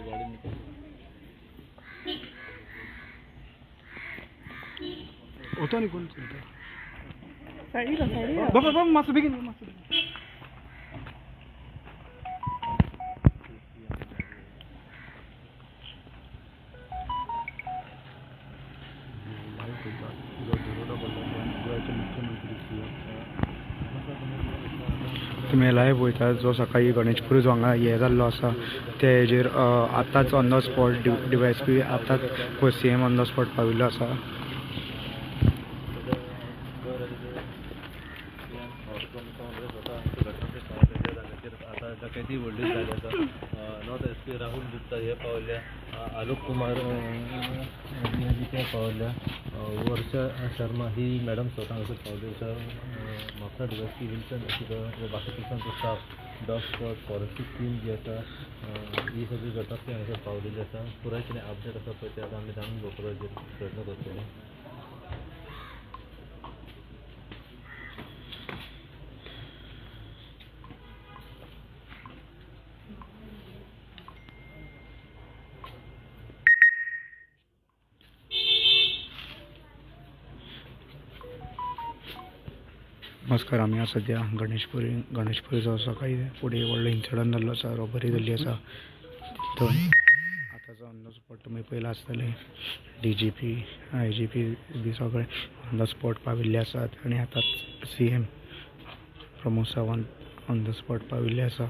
गाड़ी निकल होता नहीं कोण चलता साईडला साईडला बाबा बाबा मासू बेगीन मासू तुमी लायव्ह वयता जो सकाळी गणेशपुरी जो हांगा हें जाल्लो आसा ते हेजेर आतांच on the spot D Y S P आतांच C M on the spot पाविल्लो आसा. डकैती व्हडली जाली आसा. North S P Rahul Gupta हे पावल्या, आलोक कुमार ते पावल्या, वर्षा शर्मा ही मॅडम स्वता हांगासर पावली आसा. Mapusa D S P Wilson बाकी पुलिसांचो staff, dog squad, forensic team जी आसा ही सगळी घटनास्थळी हांगासर पावलेली आसा. पुराय कितें अपडेट आसा पळय ते आतां आमी जाणून घेवपाचो प्रयत्न करतले. नमस्कार, आमी आसा सद्या गणेशपुरी. गणेशपुरी जो सकाळी फुडें व्हडलो इन्सिडंट जाल्लो आसा, रॉबरी जाल्ली आसा थंय आतांचो ऑन the स्पॉट तुमी पळयलां आसतलें. D G P, I G P बी सगळे ऑन the spot पाविल्ले आसात आनी आतांच C M Pramod Sawant on the spot पाविल्ले आसा.